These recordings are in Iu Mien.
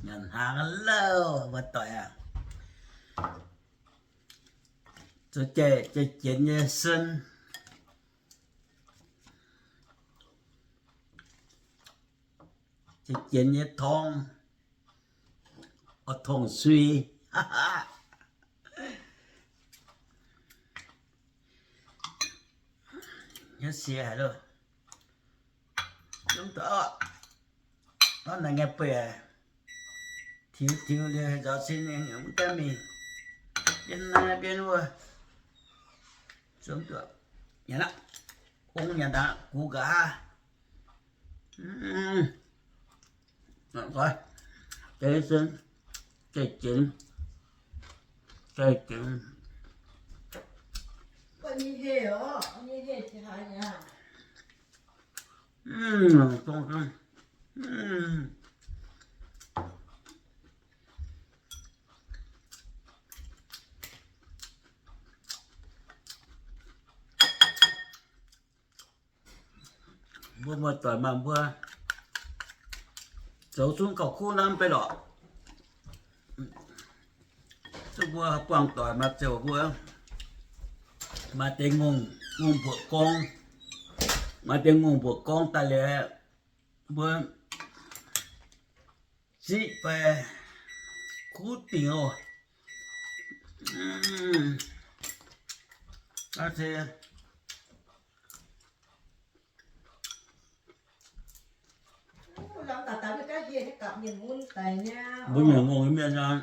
Nyanc hnaangx lauh, muoz-doic aac. Zoux jai-jienx nyei sen, jai-jienx nyei torngv, oix tongh sui. Hnyouv sie haic loh. Zungv duqv, hnangv naaiv nyei beic, tiux tiux liuz nzaaux sin mv gaengh mingh, mbienv naaiv mbienv wuov. Zungv duqv, nyanc aqv. Ong nyanc daaih gux nqa'haav. Jai-jienx, jai-jienx, jai-jienx. Mbuo muoz-doic maaih mbuo zoux zungv gauh kuv naaiv mv bei lorqc. Zuqc mbuo buangh doic maaih ziouc mbuo maaih deix ngongh, ngongh mbuoqc gorngv, maaih deix ngongh mbuoqc gorngv daaih liuz, mbuo ziqv fai kuv dingc oc. Mbuo mienh ngongh mienh aqv.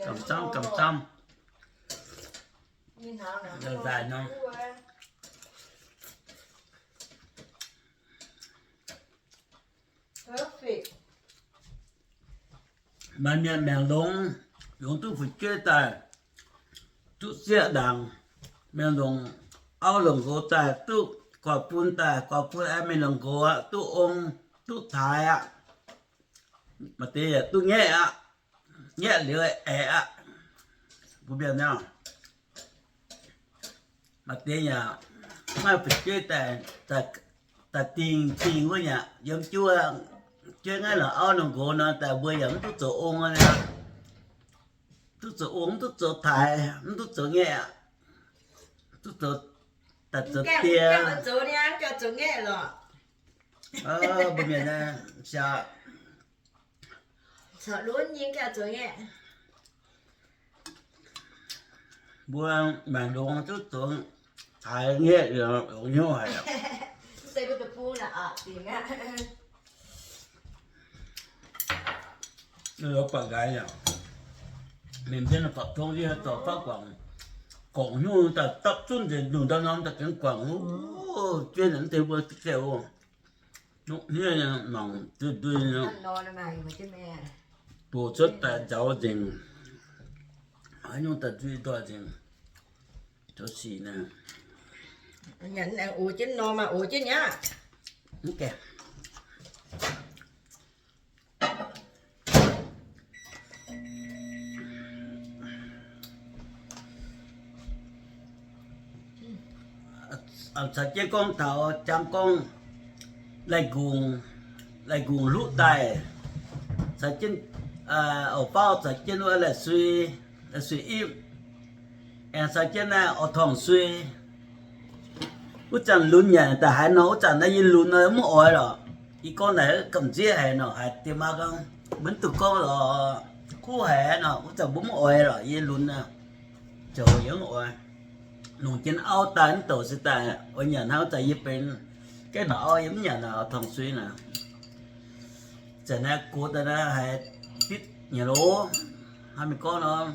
Gamh camv, gamh camv. Nzaaih nor. Maaih mienh maengc longx, yungz duqv fu'jueiv daaih, duqv sieqv ndaangc, mienh longc auv longc nqox daaih, duqv guaax bun daaih, guaax bun aengx mingh longc nqox aqv, duqv ong, duqv taaix aqv. Maaih deix yaac duqv ngaeqv aqv. Ngaeqv liuz aeqv aqv. Mbuo mienh nor, maaih deix yaac maiv fu'jueiv daaih, daaih dingh dingh wuov yaac yiem juov, jueiv ngaeqv lorqc, auv longc nqox nor daaih mbuo yaac mv duqv zoux ong aqv. Duqv zoux ong, mv duqv zoux taaix, mv duqv zoux ngaeqv aqv. Duqv zoux daaih zoux die. Mbuo mienh siac Mbuo maengc longx duqv zoux taaix ngaeqv longx hnyouv haic. Mv baac nqaaix yaac mienh mbienv bapc tong yie dorh faqv guangc, guangc hnyouv daaih dapv zunv nzengc, nungh ndau norm daaih gengh guangc, jueiv naaic mv deix mbuo diqv gaengh oc. Hniev mangc duih duih, doqc cuotv daaih nzauz nzengc, haaix nyungc daaih nzuih ndoih nzengc. Zoux sic naaiv, ox jienv norm, ox jienv nyei aqv. Caux jienv gorngv taux jangx gorngv lai-nqungc, lai-nqungc hluqv daaih, caux jienv, oix faauv caux jienv wuov lai-sui, lai-sui ipv, aengx caux jienv naaiv orv-torngv sui. Wuov zanc lunx nyanc daaih haaix nor, wuov zanc naaiv yie lunx nor mv oix lorqc. Yie gorngv naaic gamh nziev haic nor, haiz diex maa gorngv, mv duqv gorngv lorqc, kuv haic nor, wuov zanc mbuo mv oix lorqc, yie lunx nor, zoux yie mv oix. Longc jienv auv daaih mv douc se daaih oix nyanc hnangv wuov zanc yie benx gaeqv norqc auv yie mv nyanc orv-torngv sui naaic. Zanc naaiv gox daaih naaiv haiz ditv nyanc loz, hnangv mingh gorngv nor,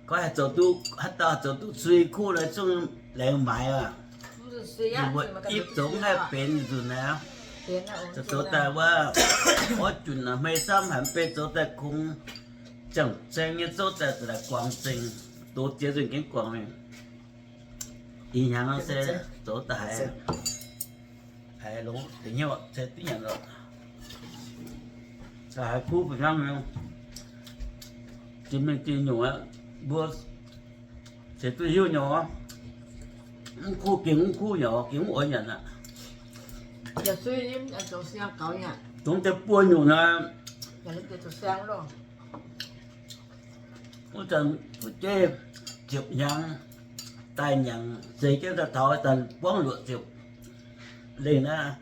gorngv haih zoux duqv, haaix dauh zoux duqv sui kuv nor zungv laengz maaiz aqv. Mbuo ipv zoux mv haih benx nzunc naaiv, zoux zoux daaih wuov, orv junc hmei camv haic mv bei zoux daaih kungx ziangh zaeng nyei zouv daaih za'naaic guangc zengc, dox ziex nzunc gengh guangc mingh. Ih hnyangx se zoux daaih haiz, haiz longx deix hnyouv se div nyanc lorqc. Haiz kuv fih hnangv nyei. Jiex mingh jiex nyungc aqv, mbuo ceix duqv hiuv nyei. Mv kuv gengh mv kuv nyei, gengh mv oix nyanc aqv. Dongh deix buo nyungc naaiv, wuov zanc fu'jueiv ziepc hnyangx daaih nyanc, seix jienv daaih taux ih zanc buangv luoqc ziepc lengh naaiv.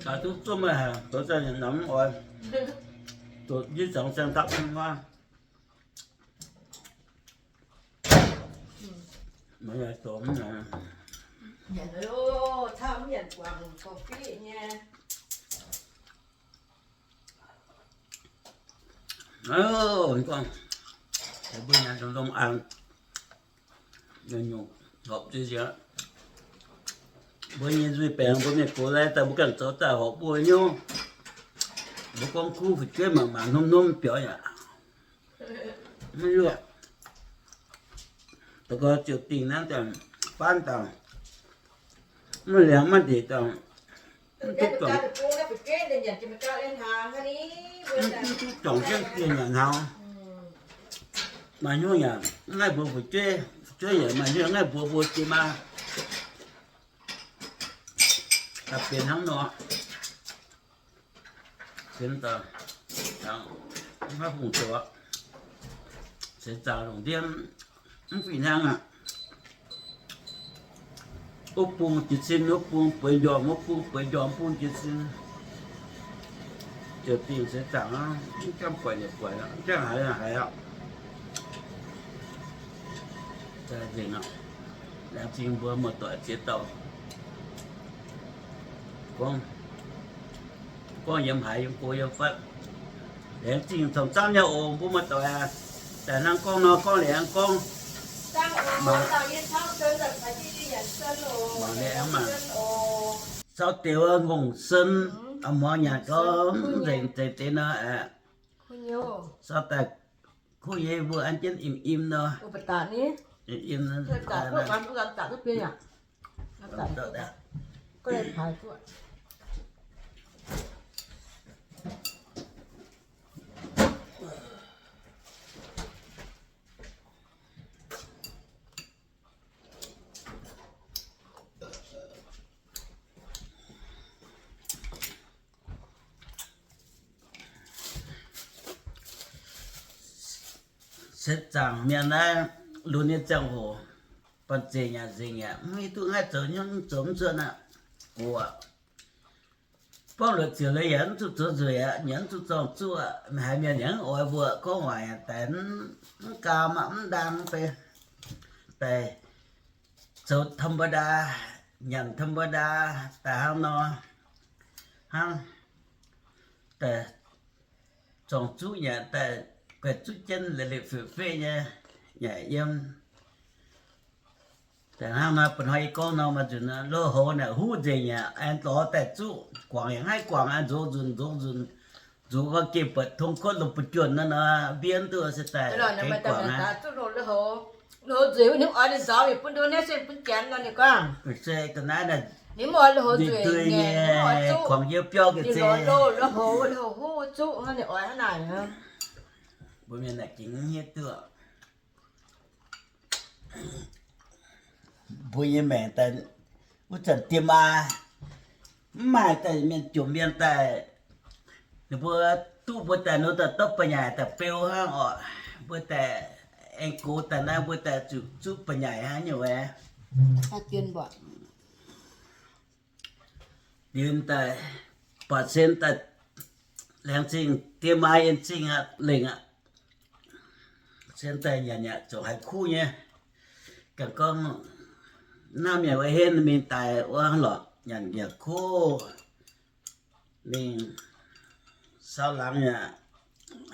Aa, duqv zumh meih haic, zoux zanc nyanc mv oix, doqc ndiev zangx siang dapv nyei maah. Mbuo nyanc dongh ndongc an, nyungc-nyungc horpc zuiz nzengc. Mbuo nyei nzuih baengc, mbuo mienh gox laai daaih mbuo ganh zoux daaih horpc mbuo hnyouv. Mbuo gorngv kuv fu'jueiv mangc mangc hnomv hnomv biaux yaac mv yuoqc. Daux gaux ziouc dingh naaiv daaih faanv daaih, mv liangx maiv ndeic daaih, mv duqv juangc, mv duqv juangc jienv dieh nyanc hnaaux. Maaih hnyouv yaac mv haih mbuox fu'jueiv, fu'jueiv yaac maaih hnyouv mv haih mbuox mbuo jiex maa. Daaih benx hnangv nor. Sienx daaih, mv haih fungc zoux aqv. Seix zaangc longc ndiev mv fih hnangv aqv. Wuov bung jiez sin, wuov bung bueix njormh, wuov bung bueix njormh, bung jiez sin. Ziouc dingh seix zaangc aqv, mv gaengh buatc yaac buatc, mv gaengh haiz yaac haiz aqv. Za'gengh aqv, laengz zingh mbuo muoz-doic ziex dauh. Gorngv, gorngv yiem haaix, yiem go yiem fatv, laengz zingh camv-camv nyei oc. Mbuo muoz-doic aac, daaih hnangv gorngv nor gorngv laengz gorngv, mangc laengz maah. Sau deix wuov ngongh sen, a'hmuangx nyanc gorngv nzengc zeiv deix nor aeqv, sau daaih kuv nyei mbuo an jienv im im nor. Im im nor. Setv zaangc mienh naaiv lunx nyei ziangh hoc, banh zeic yaac nzengc yaac mv hiuv duqv naaiv zoux hnyouv zoux mv cuotv aqv. Gox buangv luoqc ziepc leiz yaac mv zuqc zoux nzueic aqv, yaac mv zuqc zorng-zuqv aqv. Haiz mienh yaac mv oix mbuo gorngv waac yaac daaih mv gaam aqv, mv ndaang bei, daaih zoux ธรรมดา, nyanc ธรรมดา, daaih hnangv nor, hnangv daaih zorng-zuqv yaac daaih guaix zuqv jienv leiz-leiz feuc-feqv nyei yaac yiem. Daaih hnangv nor, ba'hnoi yie gorngv nor, maaih nzunc loz-hoz naaic huv nzengc yaac aengx lorz daaih zuqv, guangc yaac mv haih guangc aqv, nzox nzunc nzox nzunc, nzuqc wuov gengh buatc tong kuotv lungh buoz-juonh nor, mbienv duqv se daaih guangc aqv. Loz-hoz nzengc, ninh oix ninh nzaaux mingh bun nduov naaiv se bun janx nor ninh gorngv, se ga'naaiv naaic, ninh mv oix loz-hoz nzueic nyei, kuangx yie biauv ga'zei, loz-hoz, loz-hoz huv zuqv hnangv, ninh oix hnangv naaic. Mbuo mienh naaic gengh mv hiuv duqv. Mbuo nyei maengc daaih, wuov zanc diex maa mv maaih daaih, mienh jomc mienh daaih, ninh mbuo duqv mbuo daaih nor daaih dorv ba'nyaaic daaih beu hnangv orqc. Mbuo daaih aengx gox daaih naaiv, mbuo daaih zuqc zuqv ba'nyaaic hnangv nyei. Liuz daaih, buatc sen daaih, laengz zingh diex maa yien zingh aqv, lengc aqv. Sen daaih nyanc yaac zuqc haiz kuv nyei. Ganh gorngv hnamv mienh wuov henv mingh daaih wuov lorqc, nyanc yaac kuv. Mingh sau laangz yaac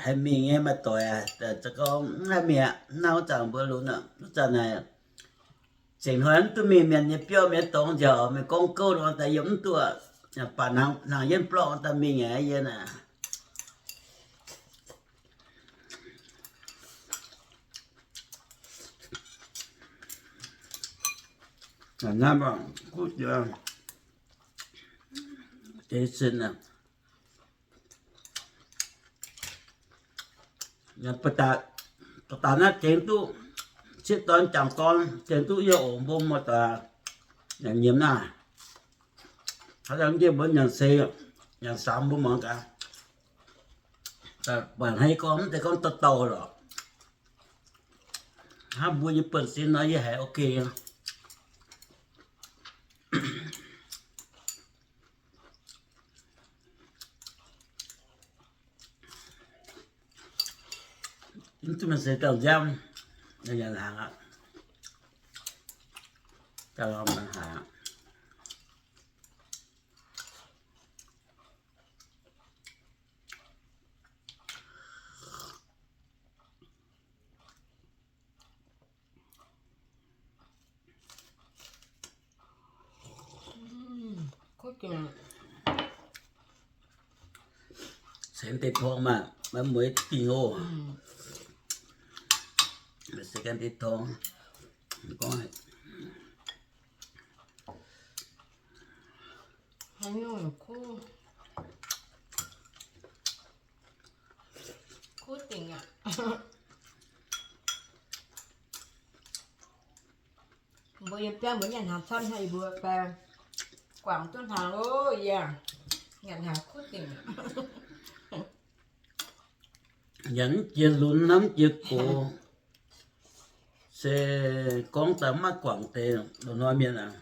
haih mingh nyei, maaih doic aac, za'gengh mv haih mingh aqv. Hnangv wuov zanc mbuo lunx aqv, wuov zanc naaic zengc hnoi mv duqv mingh mienh nyei biauv, mienh dorngx nziaauc, mienh gorngv gouv nor daaih yiem mv duqv, baac hnaangx yienv blorqv daaih mingh aqv, yie naaic. Naaiv mbuo kuv jiex deix sin aqv. Ba'datc naaiv tengx duqv sieqv dorn jangc dorn tengx duqv yie oc, mbuo muoz-doic nyanc nyiemz naaiv. Haaix zanc njiec mbuo nyanc seix, nyanc samx mbuo muangx gaax. Buatc hnangv yie gorngv mv zeiz gorngv dauh dauh lorqc. Hnangv mbuo nyei buonv-sin nor yie haiz ok nyei. Mv duqv mienh seix daaih nziaamv, nyanc hnaangx aqv. Daaih lorz mangc hnaangx. Ceix deix torngv maah, maiv mueiz dingh oc. Ceix deix torngv, gorngv kuv dingc aqv. Mbuo yiem biauv mbuo nyanc hnaangx camv hnangv yie mbuo fai guangc duqv hnaangx loh yie. Nyanc hnaangx kuv dingc. Nyanc mv jiex lunx, hnamv mv jiex gox, se gorngv daaih maiv guangc deix loz-hnoi mienh aqv.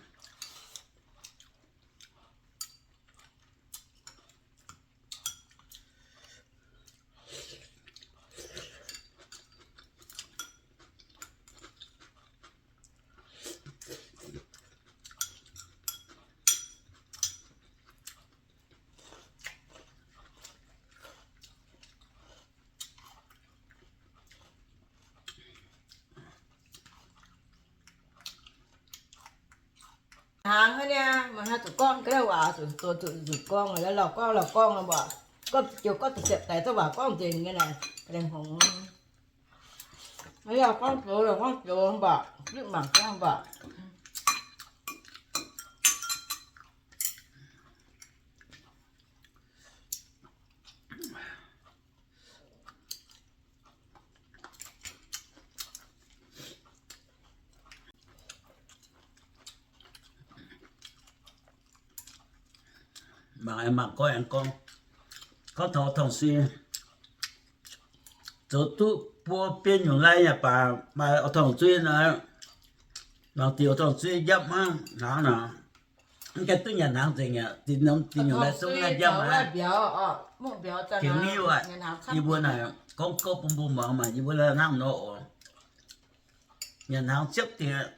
Hnaangx hnangv niaa, maaih haaix zuqc gorngv ga'naaiv waac, zuqc, zuqc, zuqc gorngv, la'lauh gorngv, la'lauh gorngv mbuoqc, gorngv joux gorngv ziepc daic, zorqv waac gorngv nzengc nyei naaic, ga'naaiv hngongx. La'lauh gorngv joux, la'lauh gorngv joux mbuoqc, zipv mangc jienv mbuoqc. Mangc, mangc gorngv aengx gorngv, gorngv taux orv-torngv sui, zoux duqv buo biei nyungc lai yaac baac maaih orv-torngv zuiv nor, mangc diuc orv-torngv zuiv njapv hnangv hnaangx nor, mv gaengh duqv nyanc hnaangx nzengc aqv. Diuc nyungc lai zungv njapv aqv. Tengx ni aqv, yie mbuo naaic gorngv gouv bun mbuo muangx maah, yie mbuo hnangv nor oc. Nyanc hnaangx ziepv dingc aqv.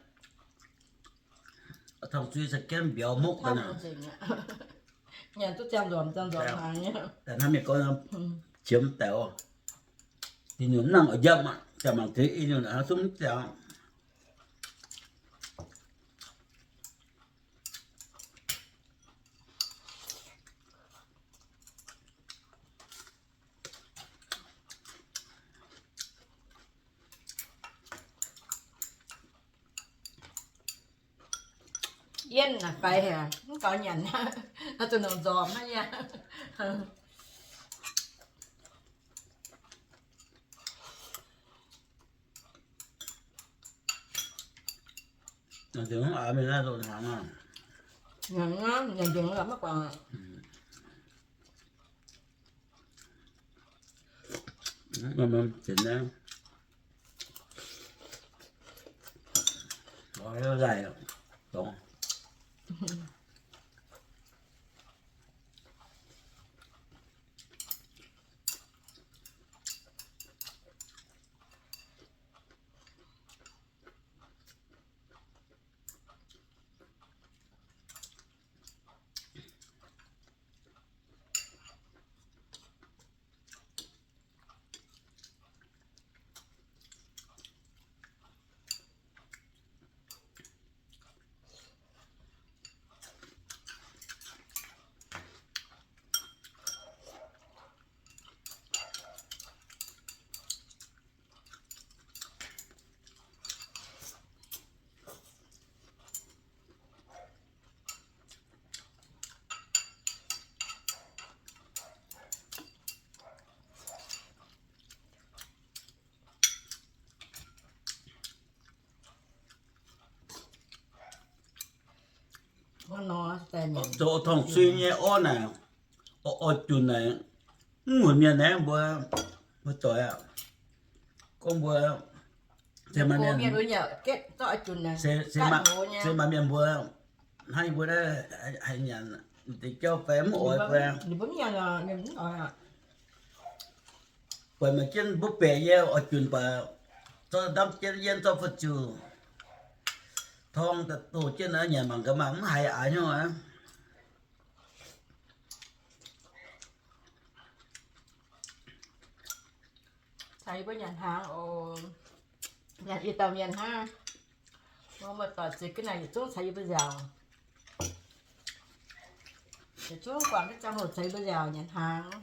Orv-torngv zuiv za'gengh mbiauz mokv daaih. Daaih hnamv mienh gorngv qiemx daic oc. Diuc nyungc nangh oix njapv aqv, jaax mangc tengx i nyungc naaic zungv mv jaax. Yienv naaic faix haic, mv gaux nyanc, zuqc nongc nzormc hnangv nyei. Nyanc nzengc mv aax mingh naaiv loz-hnaangx aqv. Nyanc nzengc mv guangc aqv. Sienx naaiv, lorz laaih dongh. Zoux torng-sui nyei orv naaic, oix junc naaic, mv muonc mienh naaiv mbuo, mbuo doic aqv. Gorngv mbuo se maaih mienh mbuo hnangv mbuo naaiv haaix nyungc mbuo naaiv haaix jauv fai mv oix fai. Buatc maaih jienv mbuo baeqc yie oix junc baac zorqv ndamv jienv yie zorqv fu'juv torng daaih doh jienv nyanc mangc gaax, mangc mv haiz aax hnyouv aqv. Caux yie mbuo nyanc hnaangx oc. Nyanc i dauh mienh hnangv. Muoz-doic ziex ga'naaiv yietc zungv caux yie mbuo nziaauc. Yietc zungv guangc jienv ziangh hoc caux yie mbuo nziaauc nyanc hnaangx.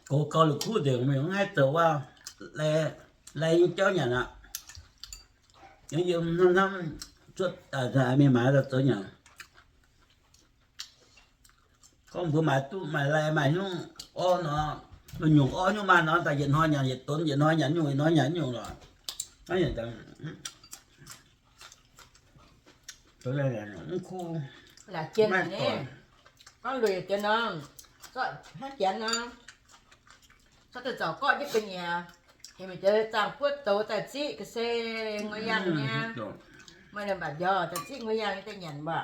Gox gau la'kuqv nzengc, mingh mv haih zoux wuov, lai, lai nyei jauv nyanc aqv. Yiem hnamv hnamv cuotv mingh maaiz zoux nyanc. Gorngv mbuo maaiz duqv maaih lai maaih nyungc orv nor, nyungc orv nyungc maanh nor, daaih yietc hnoi nyanc yietc donx, yietc hnoi nyanc nyungc, yietc hnoi nyanc nyungc lorqc. Mv kuv, laaix jien maiv doic. Gorngv lueic deix nor, zorqv hnangv janx nor, zorqv deix zaux gorqv jienv ga'nyiec, heuc mingh jiex zaangh buov douz daaih ziqv ga'sie nguoh yangh nyei. Maaih ninh mbatc mbiauz daaih ziqv nguoh yangh nyei daaih nyanc mbuo.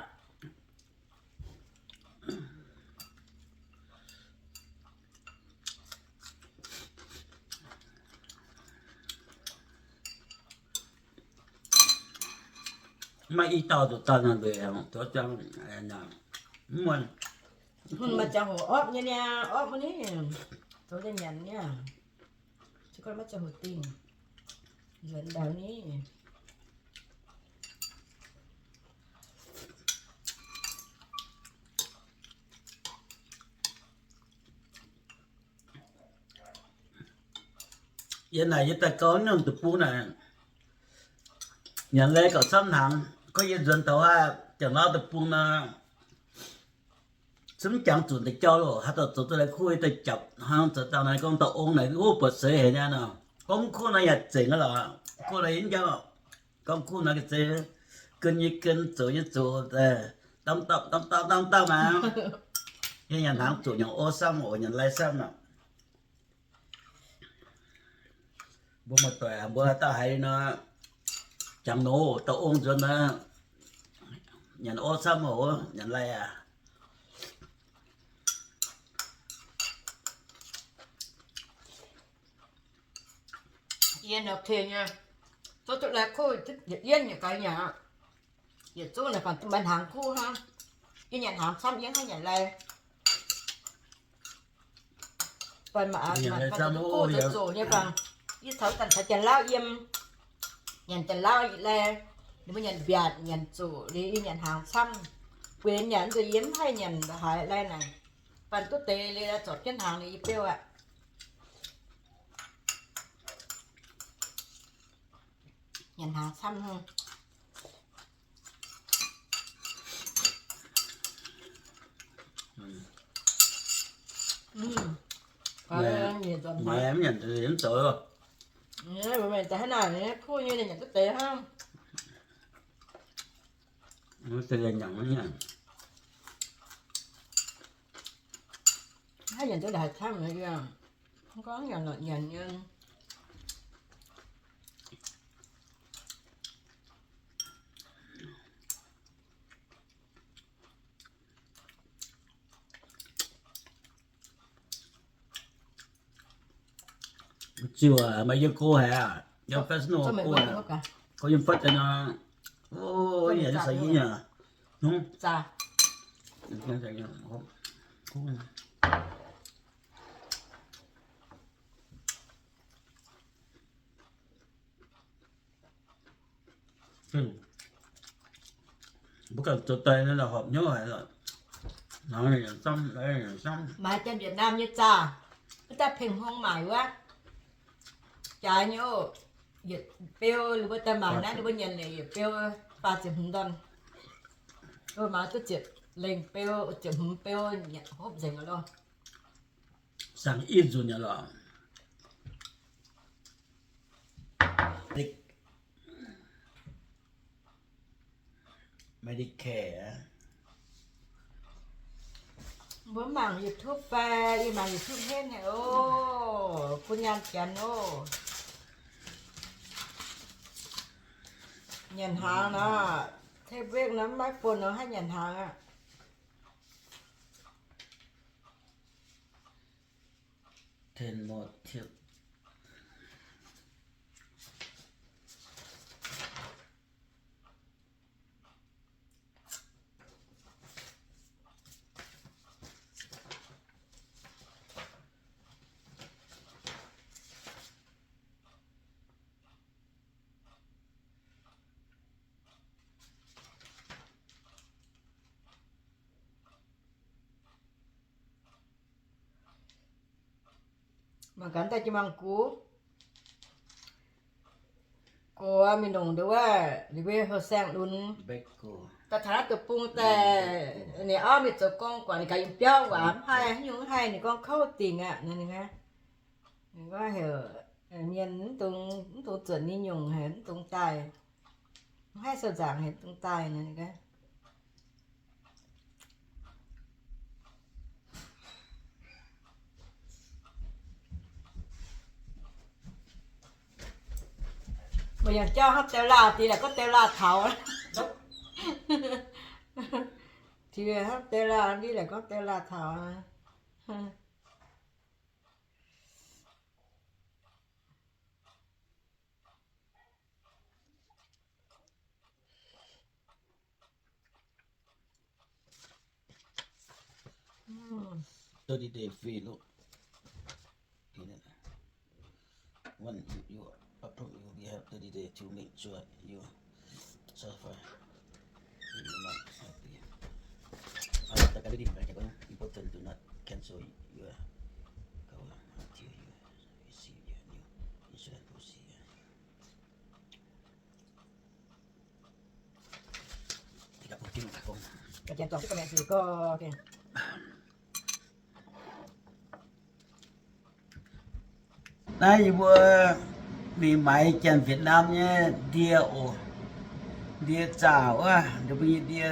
Maaih i dauh zuqc dauh nangh ndueic, mv muonc. Maaih ziangh hoc orpv nyei niaa, orpv wuov ni, zoux daaih nyanc niaa. Se gorngv maiv ziangh hoc dingh, nzuonx ndau ni. Yie naaic yie daaih gau nyungc deic-bung naaic, nyanc lai gauh camv hnaangx. Gorngv yie nzuonx taux haaix, Janx-Lauv deic-bung nor, se mv jangx zuqc deix jauv loh, haaix dauh zoux duqv lai kuv yie daaih japc hnangv. Zoux dangh naaiv gorngv dauh ong naaic wuov buatc seix haic niaa nor. Gorngv mv kuv nor yaac zengc aqv lorqc. Kuv nor yie mv jauv. Gorngv kuv nor ga'sie gen nyei gen, zoux nyei zoux, dangv dauh dangv dauh dangv dauh naaic. Yie nyanc hnaangx zuqc nyanc orv samv oc, nyanc lai samv aqv. Mbuo muoz-doic mbuo dauh haiz nor, jangx nor dauh ong nzuonx nor, nyanc orv camv oc, nyanc lai aqv. Yie nor tengx nyei, zuov duqv lai kuv yietc yienv yietc gaax nyanc. Yietc zungv naaic fangx duqv maaih hnaangx kuv hnangv. Yie nyanc hnaangx camv yie hnangv nyanc lai. Baac maaih, maaih duqv kuv zoux zoqc nyei fangx. Yie taux zanc caux Janx-Lauv yiem, nyanc Janx-Lauv lai, ninh mbuo nyanc mbiaatc nyanc zoqc liuz yie nyanc hnaangx camv. Weic nyanc nzunc yie mv haih nyanc haaix lai naaic. Baac duqv deix liuz zorpc jienv hnaangx liuz yie beuv aqv. Nyanc hnaangx camv hnangv. Mv nyanc mv zoux. Mv nyanc duqv deix hnangv. Haaix nyanc duqv haaix camv nyei. Mv gorngv nyanc lorqc nyanc nyei. Ziouc maaih yiem go haic aqv, yiem Fresno go haic. Go yiem fatv daaih nor, o, yie sai yie nyei. Mbuo ganh zoux daaih naaiv horpc hnyouv haic lorqc. Hnangv nyanc camv, nyanc camv. Maaiz janx Việt Nam nyei zaah, wuov daaih pengh hmong maaic wuov. Jaaix nyei oc, yietc beu, ninh mbuo daaih maaic naaiv, ninh mbuo nyanc liuz yietc beu faah ziepc hmz ndorn. Maaiz duqv ziepc lengh beu, ziepc hmz beu, hopv nzengc loh. Dangh i nzunc nyei lorqc. Medicare. Mbuo mangc YouTube fai, yie mangc YouTube henv haic oc. Bun nyaanh janx oc. Nyanc hnaangx nor, tei mbuo nor maiv bun nor haih nyanc hnaangx aqv. Ten more tip. Mangc gaax daaih jiex mangc gux. Gox mingh longc nduov wuov, ninh mbuo heuc saeng-lunx. Daaih taux naaiv deic-bung daaih, ninh auv mingh zoux gong guangc, ninh gaax yiem biauv waac mv haih, haaix nyungc mv haih, ninh gorngv kouv dingc aqv. Ninh gorngv heuc mienh mv dungx zuotc ninh nyungc haic, mv dungx daaih, mv haih sou nzaangc haic, mv dungx daaih. Meih yangh jauv hnangv deu laah deix laaic gorngv deu laah taux. Hnangv deu laah ndiev laaic gorngv deu laah taux. Thirty day free loh. When you, you approve, you will have thirty day to make sure you satisfy. You will not happy. Important, do not cancel your cover until you receive your new insurance policy. Naaiv yie mbuo mingh maaiz janx-Vietnam nyei ndie oc. Ndie zaah wuov, ninh mbuo nyei ndie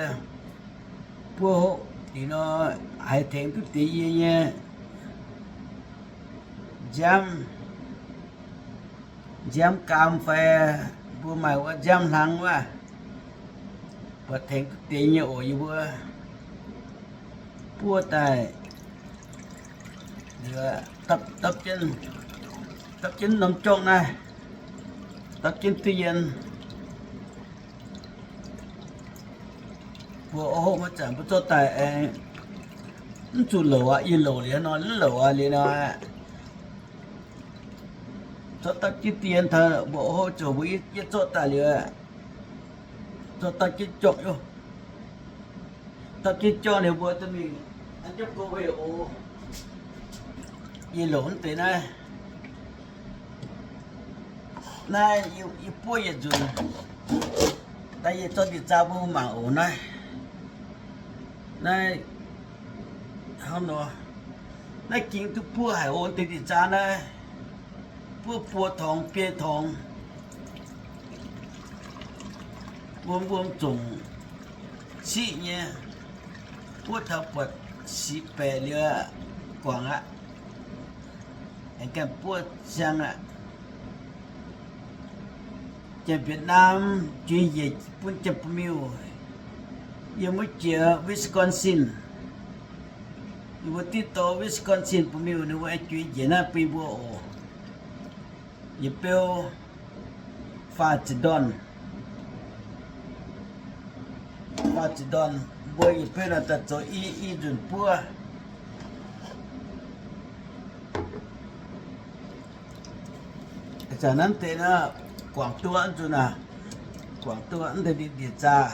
buov hoqv dingc nor, haiz tengx duqv deix yie nyei nziaamv, nziaamv gaam fai mbuo maaih wuov nziaamv hlang wuov, buatc tengx duqv deix nyei oc. Yie mbuo buov daaih dapv, dapv jienv norm jorngv naaiv, dapv jienv duqv yien. Mbuo o hopv maiv zanc mbuo zorqv daaih aengx mv zuqc louc aqv. Yie louc liuz nor mv louc aqv liuz nor, zorqv dapv jienv duqv yien taux mbuo o hopv zoux mbuo yie zorqv daaih liuz, zorqv dapv jienv jorngv, dapv jienv jorngv liuz mbuo duqv mingh an jienv go weih oc. Yie louc mv deix naaiv. Naaiv yie buov yietc nzunc, daaih yie zorqv ndie-nzaa bun mbuo mangc oc. Naaiv, naaiv, hnangv nor, naaiv ging duqv buov haic oc. Deix ndie-nzaa naaiv buov buo torngx biei torngx, wuom wuom zongc ciqv nyei, buov taux buatc sic baeqc liuz guangc aqv. Aengx ganh buov siang aqv. Janx-Vietnam juix njiec bun janx-bumiuh. Yiem wuov jiex Wisconsin, yie mbuo diqv dorh Wisconsin bumiuh ninh mbuo aengx juix njiec naaiv bun yie mbuo oc. Yietc beu faah ziepc ndorn, faah ziepc ndorn, mbuo yietc beu naaic daaih zoux i, i nzunc buov. Ih zanc naaiv deix naaiv guangc duqv nzunc aac, guangc duqv ndeic ndie-nzaa.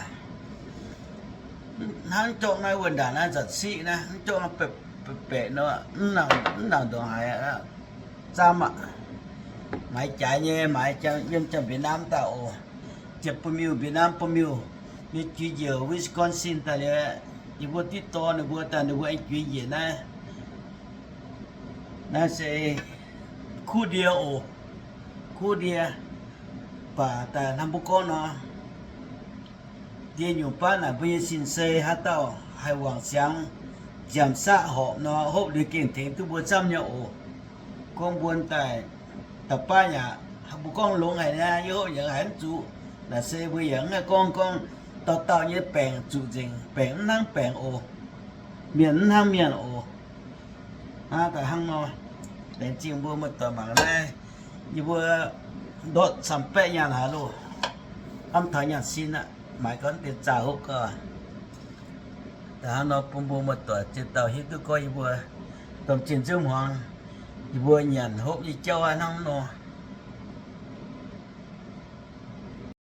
Hnangv jorngv naaiv wuov ndaangc naaiv nzanc siqv naaiv, hnangv jorngv naaiv baeqc nor, mv nangc ndongc haaix aqv. Zaamv aqv. Maaiz jaaix nyei, maaiz yiem janx-Vietnam daaih oc. Ziepc bumiuh, Vietnam bumiuh, ninh juix njiec Wisconsin daaih liuz, yie mbuo diqv dorh ninh mbuo daaih, ninh mbuo aengx juix njiec naaiv. Naaiv se kuv ndie oc. Kuv ndie, baac daaih hnangv mbuo gorngv nor, ndie nyungc baav naaic mbuo nyei sin-sei haaix dauh haih wangc siangx, nziaamc saqv horpc nor, hopv liuz gengh tengx duqv mbuo camv nyei oc. Gorngv mbuo daaih da'baav yaac, mbuo gorngv longx haic niaa, yie hopv yaac haiz mv zuqc. Naaic se mbuo yaac mv haih gorngv, gorngv dauh dauh nyei baengc zuqc nzengc, baengc mv hnangv baengc oc, mienh mv hnangv mienh oc. Hnangv daaih hnangv nor, laengz zingh mbuo muoz-doic mangc naaiv, yie mbuo ndortv camv-baeqv nyaanh haic loh. Hnamv taux nyaanh sin aqv, maaiz gorngv deix zaah hopv gau. Da'hnangv nor bun mbuo muoz-doic ziex dauh hiuv duqv gorngv yie mbuo domh zinh nziouv hmuangx, yie mbuo nyanc hopv nyei jauv hnangv nor.